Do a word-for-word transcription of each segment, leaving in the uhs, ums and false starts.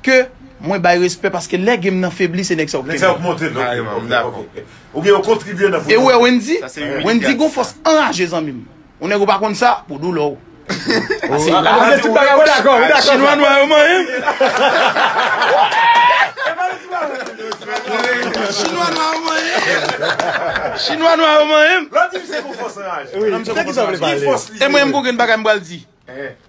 ke mwen bay respè, paske lè game nan febli, se nèg sa yo k kenbe. Nèg sa yo k monte l, ok, ok, ok. Ou gen yon kontribye nan. E ou wè Wendy? Wendy gon fòs anraje, zanmi m. Yon nèg ou pa konn sa, pou doulè w. Pase la. Ou dakò, ou dakò. Chinwa nwa yo manyen m. Chinwa nwa yo manyen m. Chinwa nwa yo manyen m. Lòt di se gon fòs anraje. Wi, se ki sa w vle pale? E mwen menm gon grenn bagay m pral di.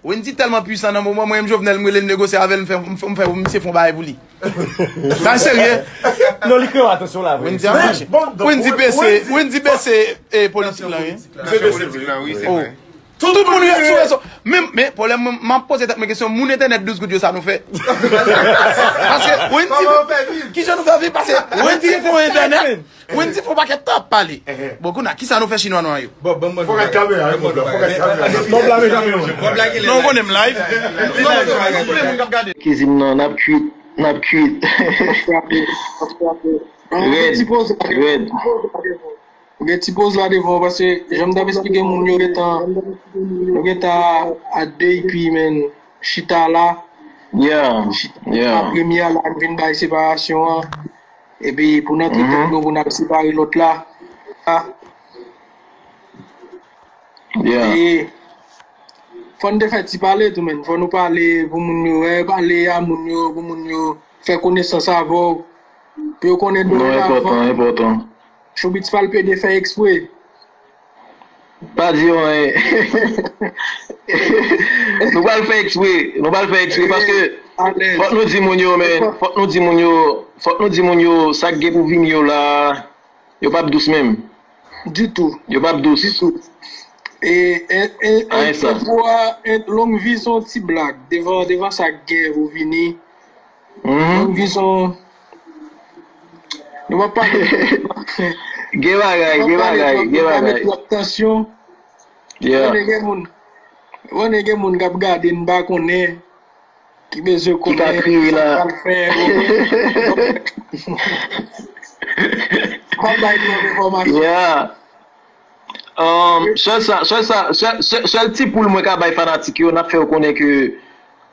Wendy tèlman pwisan nan moman, mwen menm Jovenel m rele l m negosye avè l, m fè, m fè, m fè misye fè yon bagay pou li. Sa serye. Non, li kreye atansyon la vre. Wendy ap mache. Wendy bese, Wendy bese e politik la, wi. Li bese politik la, wi, se vre. Tout moun ret sou rezo. Men, men pwoblèm mwen, m ap poze tèt mwen kesyon, moun entènèt douz goud yo, sa nou fè? Paske Wendy, kijan nou fè viv? Paske Wendy fè entènèt. Wendy fè yon pakèt tan ap pale. Bon, kounye a, kisa nou fè chinwa nwa yo? Fòk ak kamera, wi, Bob la, fòk ak kamera. Bob la, men janm yo. Non, ou konnen m live. Kizin nan, n ap kuit, n ap kuit. Red, red. Ou gen ti poz la devan, paske jan m t ap esplike moun yo gentan, nou gentan a de epi, men, chita la. Yeah, yeah. Premye a la, n vin bay separasyon an. Epi pou n antre tèt nou, pou n al separe lòt la. Ah. Yeah. E fò n te fè ti pale tou, men. Fò nou pale pou moun yo wè, pale a moun yo, pou moun yo fè konesans avè w. Pou yo konnen doredavan. Non, enpòtan, enpòtan. Showbiz pa l pede fè eksprè. Pa di yo anyen. Nou pral fè eksprè. Nou pral fè eksprè paske fòk nou di moun yo, men, fòk nou di moun yo, fòk nou di moun yo sa k gen pou vini yo la, yo p ap dous menm. Ditou. Yo p ap dous. Ditou. E, e, e, e, sa. Entwo a, e, long vi se yon ti blag. Devan, devan sa k gen pou vini. Long vi se yon Nou pa pale. Gen bagay, gen bagay, gen bagay. Twòp tansyon. Yeah. Konnen gen moun, konnen gen moun k ap gade n pa konnen, ki bezwen konnen sa k pral fè. Ki ka kriye la. Pa bay twòp enfòmasyon. Yeah. Um, sèl sa, sèl sa, sèl, sèl, sèl ti poul mwen ka bay fanatik yo, n ap fè yo konnen ke,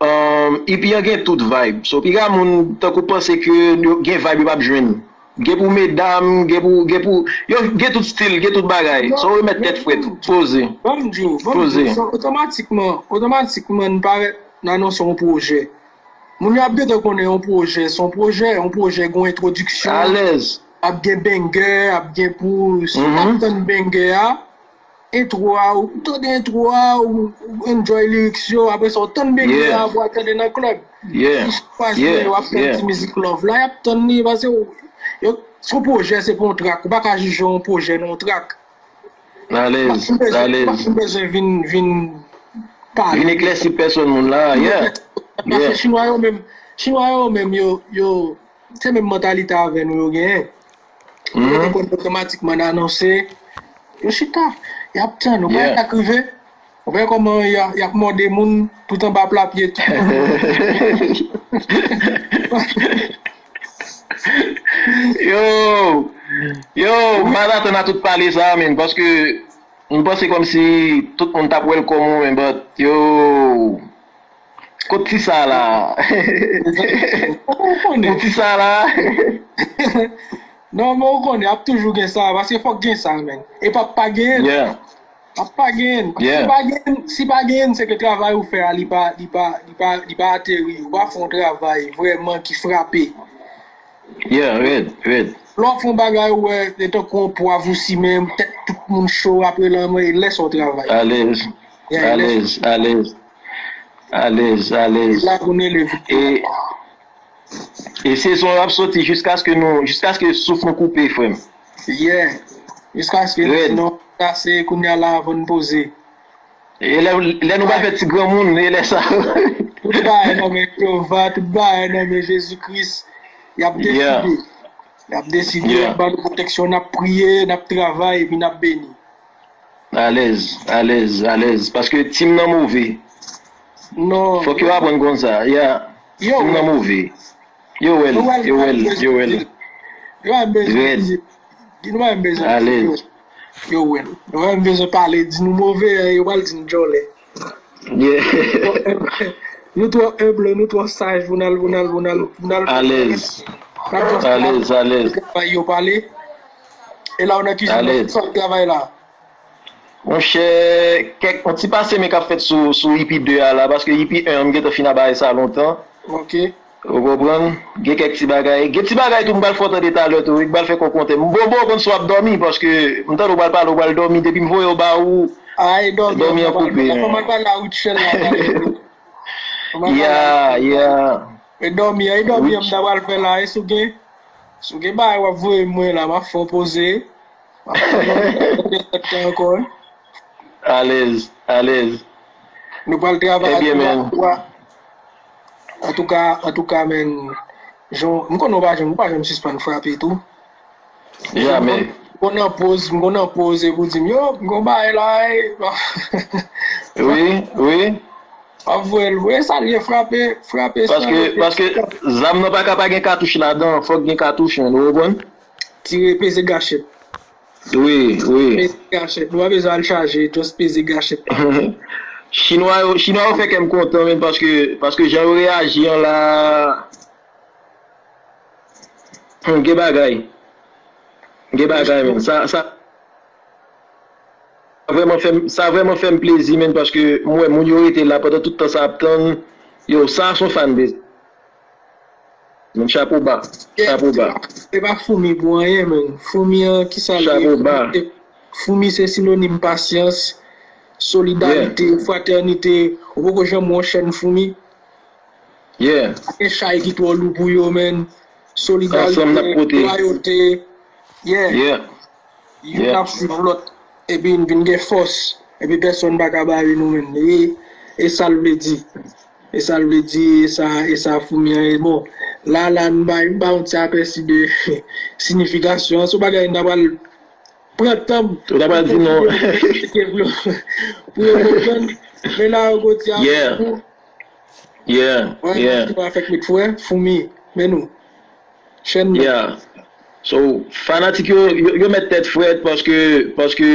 um, E P an gen tout vibe. So, piga moun tankou panse ke yo gen vibe yo p ap jwenn. Gen pou medam, gen pou, gen pou, yo gen tout stil, gen tout bagay. So, remèt tèt frèt, poze. Ban m di w, ban m di w, sa otomatikman, otomatikman, n parèt, n anonse yon pwojè. Moun yo ap gentan konnen yon pwojè, se yon pwojè, yon pwojè gen yon entwodiksyon. Alèz. Ap gen banger, ap gen pou, si w ap tann banger a, entwo a, ou tande entwo a, ou, ou enjoy lyrics yo, apre sa, ou tann banger a, pou w al tande nan club. Si chak fwa se yo ap fè ti mizik love la, y ap tann li, paske w, yo, se yon pwojè, se pa yon track. Ou pa ka jije yon pwojè nan yon track. Alèz, alèz. M pa bezwen vin, vin pale. Vin eklèsi pèsòn moun la, yeah. Paske chinwa yo menm, chinwa yo menm, yo, yo, se menm mantalite avè nou yo genyen. Yo konn otomatikman anonse, yo chita, y ap tann, ou pa wè sa k rive? Ou wè kòman y a, y ap mòde moun tout anba pla pye, tout moun. Yo, yo, m pa t atann a tout pale sa a, men, paske m panse kòmsi tout moun t ap welcome ou, men, but, yo, kot ti sa la? Ou konnen. Kot ti sa la? Non, men ou konnen, ap toujou gen sa, paske fòk gen sa, men. E p ap pa genyen. Yeah. Ap pa genyen. Yeah. Si pa genyen, si pa genyen, se ke travay ou fè a, li pa, li pa, li pa, li pa ateri. Ou pa fè yon travay vrèman ki frape. Yeah, red, red. Lè w fè yon bagay, ou wè, se tankou yon pwav ou simen, tèt tout moun cho, apre lanmò, e lè sa w travay. Alèz. Yeah, e lè sa w travay. Alèz, alèz. Alèz, alèz. E la pou nou leve. E, e sezon yo ap soti jiskaske nou, jiskaske souf nou koupe, frè m. Yeah. Jiskaske nou, sa se kounye a la avan n poze. E lè, lè nou pral fè ti granmoun, e lè sa. Tout bagay nan men Jewova, tout bagay nan men Jezi Kris. Y ap deside. Y ap deside, y ap ba nou pwoteksyon, n ap priye, n ap travay, epi n ap beni. Alèz, alèz, alèz. Paske team nan move. Non. Fòk yo aprann konn sa. Yeah. Team nan move. Yo wè l, yo wè l, yo wè l. Yo pa bezwen di. Nou pa bezwen di. Alèz. Yo wè l. Yo pa bezwen pale, di nou move, yo pral di nou djòlè. Yeah. Nou twò enb, nou twò saj pou n al, pou n al, pou n al, pou n al fè travay. Alèz. N ap fè travay, alèz, alèz. Travay yo pale. E la w nan kizin nan, alèz. Sa w travay la? Monchè, kèk, yon ti pase men k ap fèt sou, sou E P de a la, paske E P en an, m gentan fin a bagay sa lontan. Ok. Ou konprann? Gen kèk ti bagay. Gen ti bagay tou m pral fè w tande talè tou, wi, k pral fè kò w kontan. M bon, bon, konn si w ap dòmi, paske m tande w pral pale, w pral dòmi, depi m voye w ba ou, ay, dòmi, dòmi an koupe. Fò m al pale a Rutshelle la, pale. Fò m al pale a Rutshelle la. Yeah, yeah. E dòmi an, e dòmi an m ta pral fè la, e si w gen, si w gen bagay w ap voye mwen la, m ap fè w poze. M ap fè w tande ankò. Alèz, alèz. Nou pral travay. Ebyen, men. Antouka, antouka, men, jan, m konnen w pa janm, ou pa janm sispann frape tou. Jamè. M konn nan poz, m konn nan poz, epi w di m, yo, m gon bagay la, e. Wi, wi. W ap voye l, wi, sa l ye, frape, frape, paske, frape. Paske zam nan pa ka pa gen katouch ladan, fòk gen katouch, men, ou konprann? Tire, peze gachèt. Wi, wi. Peze gachèt. Nou pa bezwen al chaje, just peze gachèt. Chinwa yo, Chinwa yo fè kè m kontan, men, paske, paske jan yo reyaji an la, hmm, gen bagay. Gen bagay, men. Sa, sa vrèman fè m, sa vrèman fè m plezi, men, paske m wè moun yo rete la pandan tout tan sa ap tann. Yo, sa se yon fanbase. Men chapo ba, chapo ba. Se pa, se pa foumi pou anyen, men. Foumi an, ki sa l ye? Chapo ba. Foumi se, foumi se sinonim pasyans, solidarite, fratènite. Ou poko janm wè yon chèn foumi. Yeah. Pa gen chay ki twò lou pou yo, men. Solidarite, ansanm n ap pote. Lwayote. Yeah. Yeah. Youn ap swiv lòt, epi n vin gen fòs, epi pèsonn pa ka bare nou menm. E, e sa l vle di. E sa l vle di, e sa, e sa foumi an ye. Bon, la, la, m bay, m bay yon ti apèsi de siyifikasyon an. Se yon bagay n ta pral pran tan m. Ou ta pral di non. Pou yo konprann. Men la, yo go di a pou. Yeah, yeah. Mwen, yeah. Mwen, fèk met frè, foumi, men nou. Chèn nan. Yeah. So, fanatik yo, yo, yo mèt tèt frèt paske, paske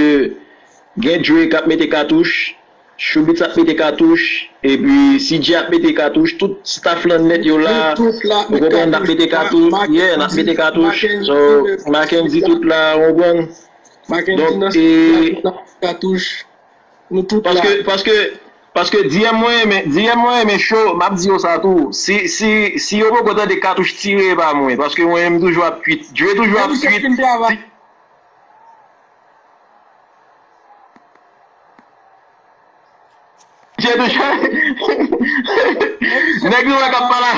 gen Dre k ap mete katouch, Choubits ap mete katouch, epi C J ap mete katouch, tout staff lan nèt yo la. Tout, tout la ap mete katouch. Ou konprann, n ap mete katouch. Yeah, n ap mete katouch. So, Mackendy tout la, ou konprann? Mackendy nan staff la, katouch. Nou tout la. Paske, paske, paske D M mwen renmen, D M mwen renmen cho, m ap di yo sa tou. Si, si, si yo poko tande katouch tire, e pa mwen. Paske mwen menm m toujou ap kuit. Dre toujou ap kuit. Dre toujou, nèg nou wè k ap pale.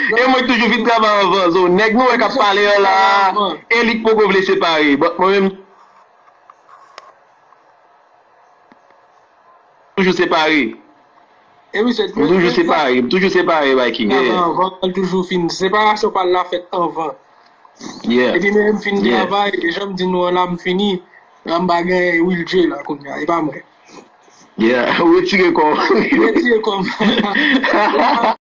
E mwen k toujou fin travay anvan. So, nèg nou wè k ap pale an la, e li k poko vle separe. But mwen menm, toujou separe. M toujou separe, m toujou separe, Viking, yeah. Anvan, anvan, l toujou fin. Separasyon pa l la fèt anvan. Yeah. Epi mwen menm m fin travay, e jan m di nou an la, m fini. La m pa gen Will J la kounye a, e pa mwen. Yeah, ou retire kò w. Retire kò m.